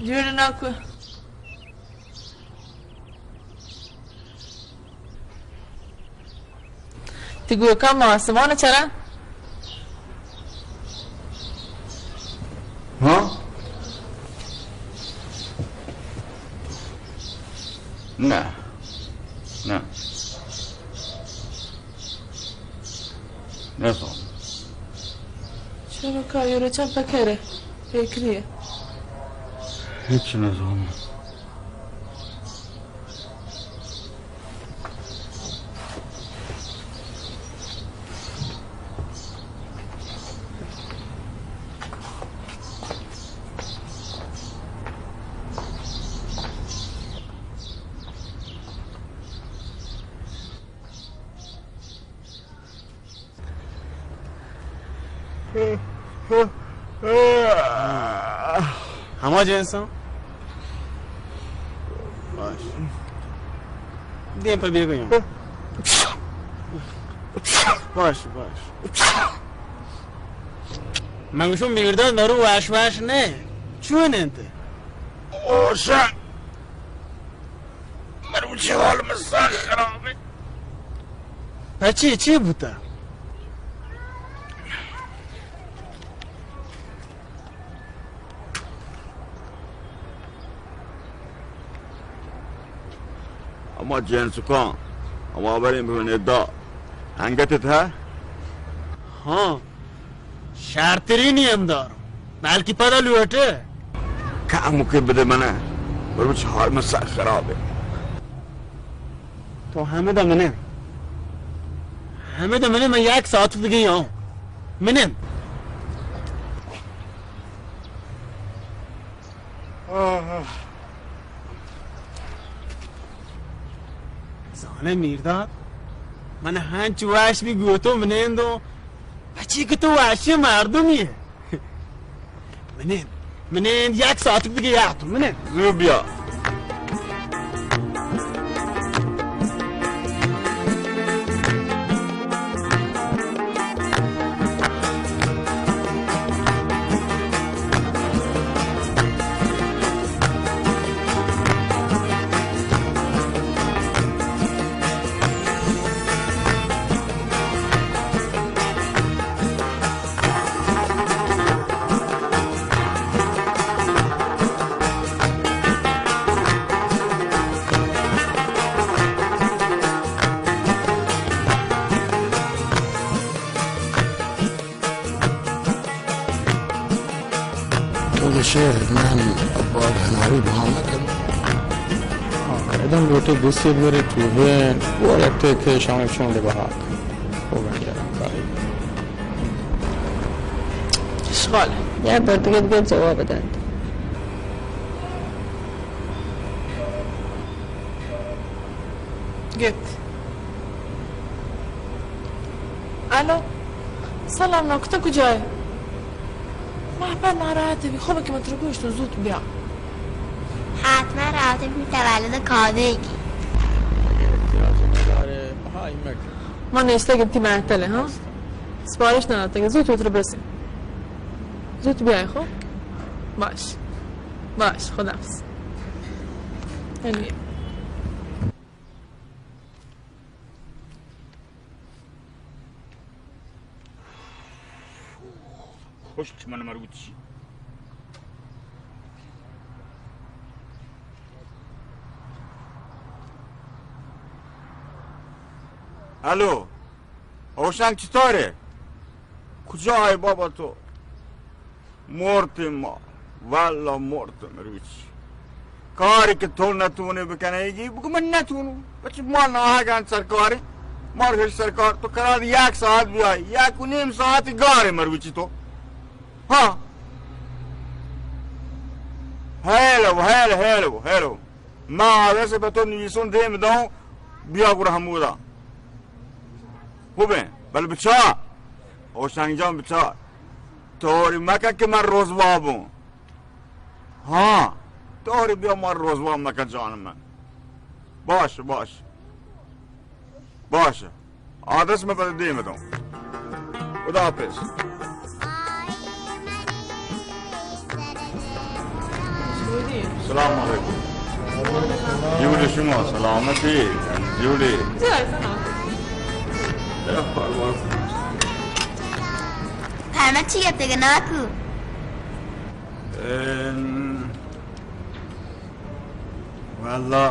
جوڑ ناکو. تی گوکا ما آسمان چرا؟ ها؟ نه. نه. نزانم. چرا که یورو چند پکره؟ فکریه. هیچ نزانم. ہما جنساں؟ باش. دیم پہ بیگویاں. باش، باش. من گوشم میرداد مرو واش واش نہ. چون انت؟ اوشن. مروچی حال من سخت خراب ہے. پچی چی بوتا؟ اما جنسکان، اما بریم بہنے دا. انگت تھا؟ ہاں. شرترینی ہم دار، بلکہ پدا لوٹے. کمکے بدے منا، بلوچ حال من سک خراب ہے. تو ہمدا منے، ہمدا منے، من یک ساعت دیگه آں. منے. آہ. زانئے میرداد، من ہنچ وش بی گوتو منندو، پچی کہ تو وشی مردمی ہے. منند، منند، یک ساعت دیگه یاتو، منند. زو بیا. تو گشے من عباد ہناری بہانہ کنوں. ہاں، ادم لوٹے بیسے بورے ٹوہے، وہ رکھتے کہ شام چون دے بہا. وہ گنجا کاری. اشغال. یا بردگت گت جواب دات. گت. الو. سلام ناکو، تو کجای؟ مهپر ناراحت بی، خوبه که من تو رو گوشتم زود بیا. حتما رابطه بی تولد کادویگی. احتیاج نداره، بهایی مکن. ما نشته گم تی معطله، ها؟ سفارش نداده، زود تو رو برسیم. زود بیای، خب؟ باش. باش، خداحافظ. یعنی. خوش من مروچی. الو، اوشنگ چطوره؟ کجا ئے بابا تو؟ مرتیں ما، واللہ مرتیں مروچی. کارے کہ تو نتونے بکنئیگی، بگو من نتونوں. بچہ ما ناہگان سرکاریں، مار ہچ سرکار، تو قرار یک ساعت بیای، یک و نیم ساعت گارے مروچی تو. ہاں. Hello, hello, hello, hello. ما آدرس پہ تو نویسوں دیم دوں، بیا گڑا ہمودا. خوبیں، بل بچار. اوشنگ جان بچار. طوری مکن کہ من رسوا بوں. ہاں، طوری بیا من رسوا مکن جان من. باش، باش. باش. آدرس من پہ دیم دوں. خدا حافظ. سلام علیکم. جوڑے شما؟ سلامتی؟ جوڑے؟ پہ من چی گپتگ ناکو؟ واللہ،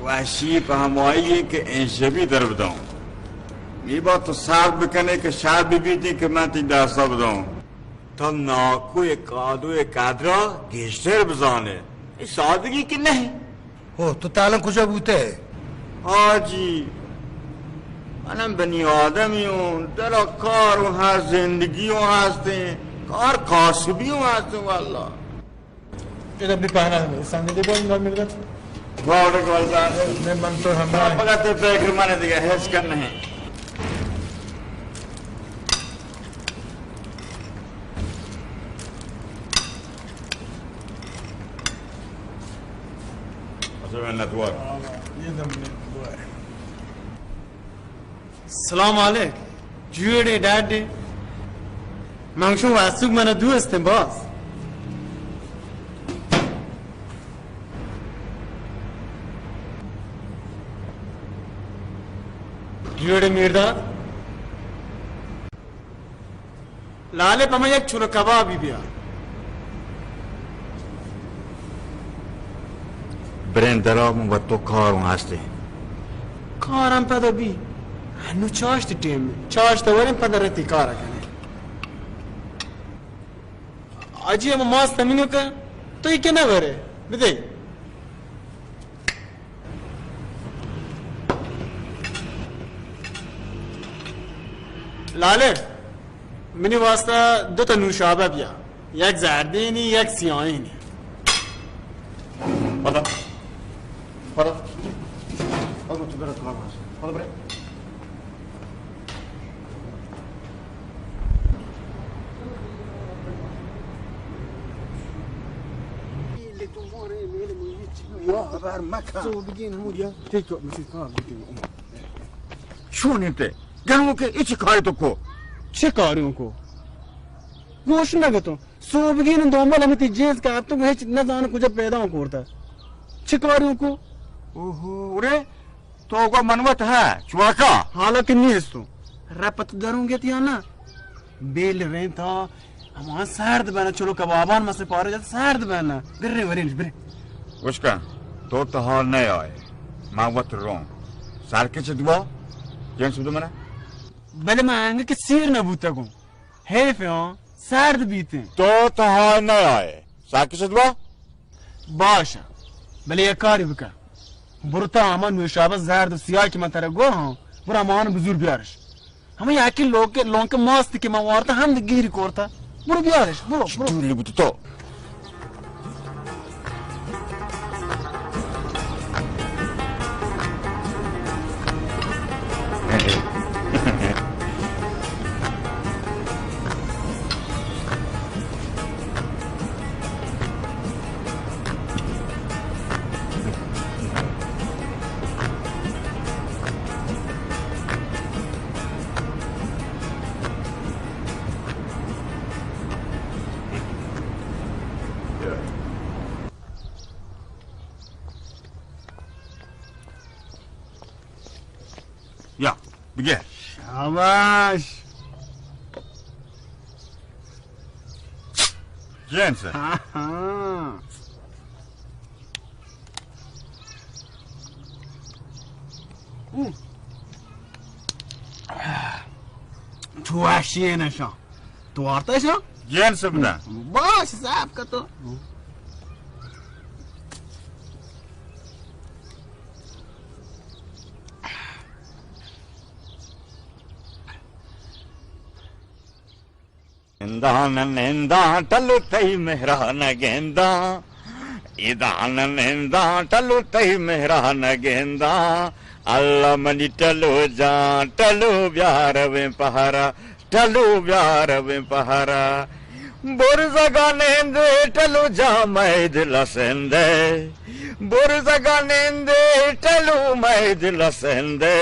وشی پہ ہمائی کہ انشبی در بداں. نی با تو سر بکنے کہ شر ببیتیں کہ من تی دستا بداں. تو ناکو ءِ کادو ءِ قدرا گیشتر بزانے. اے سادگی کہ نہ. ہو، تو تالن کجا بوتے؟ حاجی، منم بنی آدمی اوں، دلا کار اوں ہست، زندگی اوں ہستیں، کار کاسبی اوں ہستیں واللہ. ادا بی پہنا ہمیں سنگ دے بول نام مردت. بارک واللہ. میں من تو ہمراہ. فقط فکر من دیگہ ہیچ کن نہیں. اچھا، منت وار. سلام علیک. جوڑے ڈاڈے. من شو واسوک من دوستیں باز. جوڑے میرداد. لالے، پہ من یک چلو کبابی بیار. برین درا، من وت تو کاروں ہستے. کارم پدا بی. انو چاشت ٹیم، چاشت وریں پدا رتی کار کنے. اجی ہم ماست ہمینو کہ تو یہ کہ نہ برے، بدے. لالے، منی واسطہ دو تا نوشابہ بیا، یک زردینی، یک سیاہینی. پدا، پدا، پدا تو برا کار باش. پدا برے. چون انت؟ گنوکے، اے چی کارے تو کو؟ چے کارے اوں کو؟ گوش نہ گتوں. سوبگین دنبال ہمے تی جنس کپتوں، ہچ نہ زانوں کجا پیدا اوں کرتا. چے کارے اوں کو؟ اوہو، ارے، تو گو من وت ہے، چواکا؟ حالانکہ نیستوں. رپت دروں گیت یا نہ؟ بیل رینتا، ہما سرد بنا، چلو کبابان مسے پارے جات سرد بنا. برے ورینش، برے. گوش کن، تو تہا نہ آئے، من وت روں. سرکچ دوا، جنس بدو منا. بلے من انگہ کہ سیر نہ بوتگوں. حیف ہاں، سرد بیتیں. تو تہا نہ آئے، سرکچ دوا. باش، بلے یک کارے بکن. برو تا ہما نوشابہ زرد و سیاہ کہ من ترا گو ہاں، برو ہمان بزور بیارش. ہمے یکی لونک، لونک ماست کہ من وارتا ہم گیری کرتا. برو بیارش، برو، برو. چی دوری بوت تو؟ یا، بگیر. شاباش. جنس. ہاں، ہاں. اوہ. تو وحشی نشان. تو آرتا شان؟ جنس بدن. باش، صاف کا تو. ننداں نہ ننداں ٹلو تئی مہرا نہ گنداں. اداں نہ ننداں ٹلو تئی مہرا نہ گنداں. اللہ منی ٹلو جان، ٹلو بیا رویں پہرا، ٹلو بیا رویں پہرا. برزگا نندے ٹلو جان مئے دل سندے، برزگا نندے ٹلو مئے دل سندے.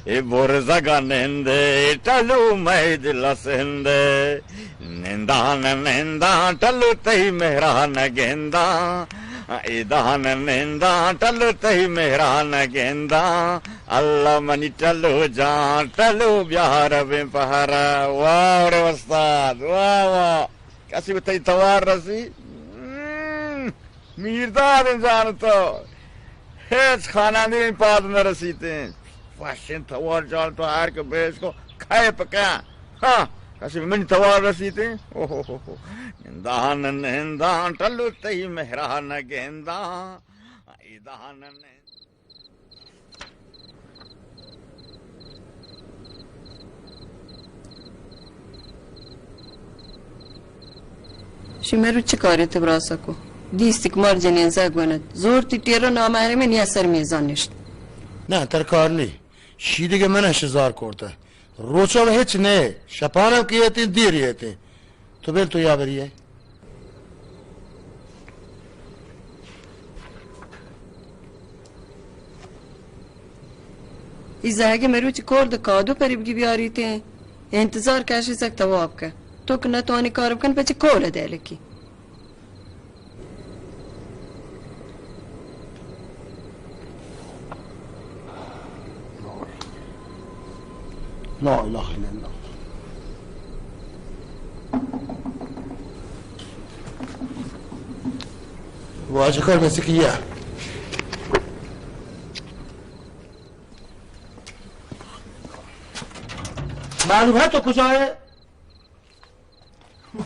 اے برزگ ءَ نندے ٹلو مئے دل ءَ سندے، ننداں نہ ننداں ٹلو تئی مہر ءَ نہ گنداں، ادا نہ ننداں ٹلو تئی مہر ءَ نہ گنداں۔ اللہ منی ٹلو جان، ٹلو بیا رویں پہر ءَ۔ واہ رے استاد، واہ واہ۔ کسی کو تئی توار رسی؟ ہم، میرداد جان تو ہچ خانانی پاد نہ رسیتیں۔ وشیں توار جان تو ہر کہ بیش کو کھائے پکا۔ ہاں، کسی منی توار رسیتیں۔ اوہ ہو ہو۔ نندان نندان ٹلو تئی مہر ءَ نہ گنداں۔ ایدان نہ شی مرو چہ کارے تو براسا کو؟ دیستی کہ مار جنین زگ ونت۔ زور تی ٹیرو نامحرمیں نیا سر میزان نشت۔ نہ، تر کار نی۔ شی دگہ من شزار کرتہ۔ روچا و ہچ نہ، شپانم کہ ایتیں، دیر ایتیں۔ تو بل تو یا بری ئے۔ ای زہگے مروچی کور دو کادو پری بگی بیاریتیں۔ انتظار کشی سک تواب کہ۔ تو کہ نتوانی کار بکن پچے کول دے لکی۔ لا اله الا الله۔ واجہ کر میں سکیا۔ معلوم ہے تو کجا ہے؟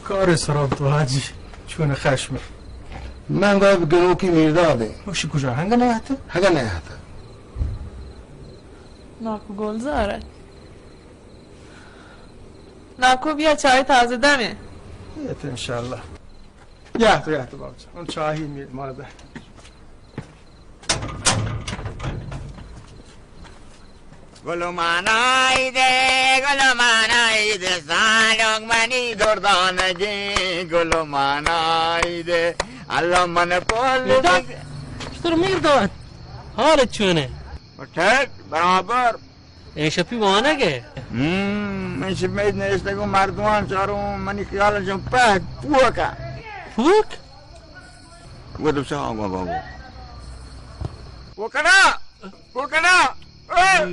کار سراب تو حاجی، چون خشم۔ من گویا گنوکی میرداد ہے۔ وشی کجا؟ ہنگا نہ آتا؟ ہنگا نہ آتا۔ ناکو گلزار ہے۔ ناکو بیا چائے تازہ دمے۔ یہ تو انشاءاللہ۔ یا تو، یا تو بابا جان، اون چاہی می مارا ده۔ گلمانای ده، گلمانای ده، سالونگ منی دردانگی، گلمانای ده، اللہ من پل میرداد، بگ- چطور میرداد؟ حالت چونه؟ ٹھیک، برابر۔ اے شپی وانگ ء؟ ہم، من شپ میں نشتگ و مردمان چاروں، منی خیال چون پہ پوک ء۔ پوک؟ وہ تو سا گو گو گو۔ وہ کنا، وہ کنا۔ اے!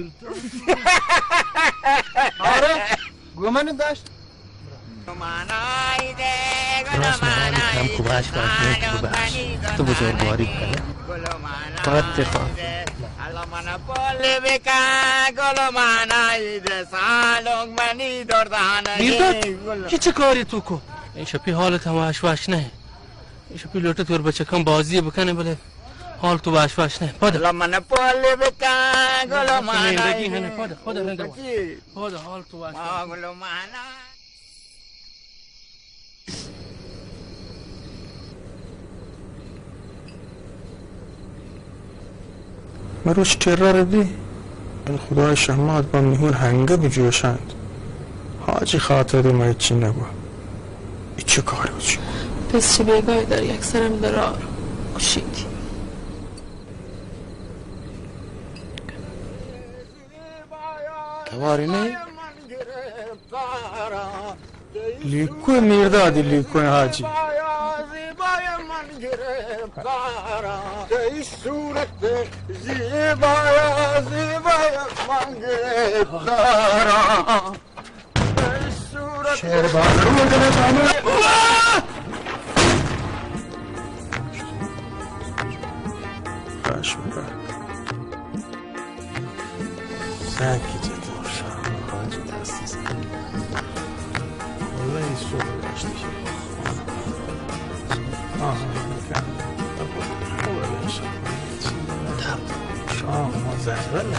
ارے، گو من داشت۔ راست می‌گویی، کم کو باش باش نیست، کو باش. تو بزرگواری بکن. فقط دفاع. میرداد، چی چه کاری تو کو؟ این شپی حالت هم واش واش نه. این شپی لوٹت ور بچکان بازی بکنه، بلے حال تو واش واش نه. پادا. پادا، پادا، پادا، حال تو واش واش نه. مروچ ٹرر دی، بل خدای شہمات با مہور ہنگہ بجوشانت. حاجی خاطر دی ما ہچی نگو. ای چه کاری بچی؟ پس چه بیگاہی داری، یک سرم درار کشیتی. تواری نہ؟ لیکو میرداد، لیکو حاجی. شہر بازار میں چلے جانے. خواہش می‌کنم. زنگ کی جت و شام حاجی دستی زد. والله این صبح داشتی که. آها، می‌کنم. خوبه، انشاءالله. شام ما زنگ بله.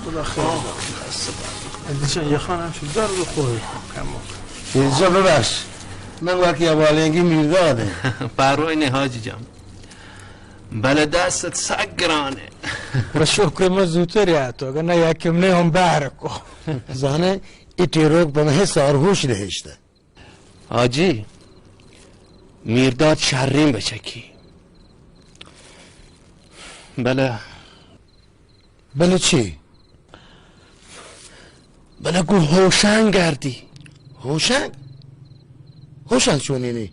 خدا خیر. دیشان یخان هم شد درد و خوری. اینجا ببخش. من وقتی حواله‌نگی میرداده. پروای نه حاجی جان. بله دستت سک گرانه. به شکر ما زودتر یاد تو، اگر نه یکم نه هم بهر کو. زانه ای ٹیروک به من سارهوش دهشته. حاجی، میرداد شرین بچکی. بلے، بلے چی؟ بلے گوں ہوشنگ گردی۔ ہوشنگ؟ ہوشنگ چونی نی؟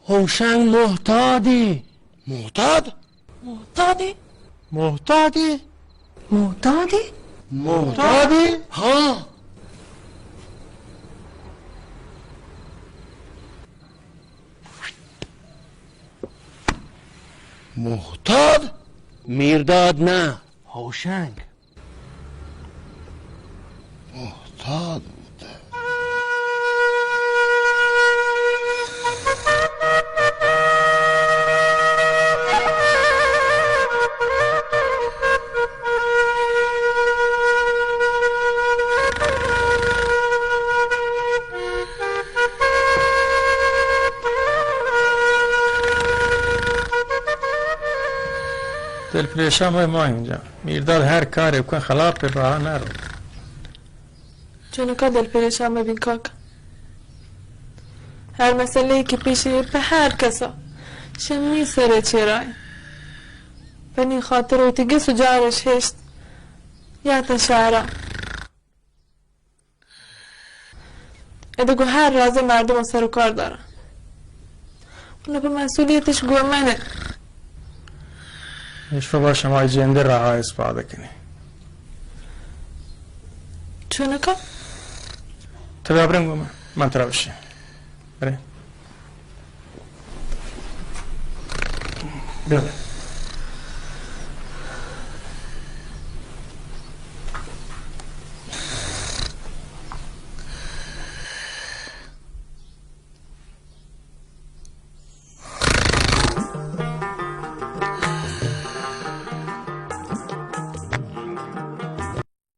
ہوشنگ محتادی۔ محتاد؟ محتادی؟ محتادی؟ محتادی؟ محتادی؟ ہاں۔ محتاد؟ میرداد نہ، ہوشنگ۔ محتاد بوتہ۔ دل پریشان مہ بئے ماہین جان، میرداد ہر کارے بکن خلاف پہ راہ نہ رو۔ چنکا دل پریشان مہ بین کاکا، ہر مسئلے کہ پیش اے پہ ہر کسا شمی سر چیرائے، پنی خاطر وتی گس و جارش ہشت یا تا شہرا۔ ادا گوں ہر رازیں مردم سر و کار دارا۔ اونا پہ مسئولیتش گوں من۔ اشفا با شما جند راہ استفادہ کنی۔ چونکا؟ تو بیا برن گوں من۔ من ترا بشی۔ برے۔ بیا۔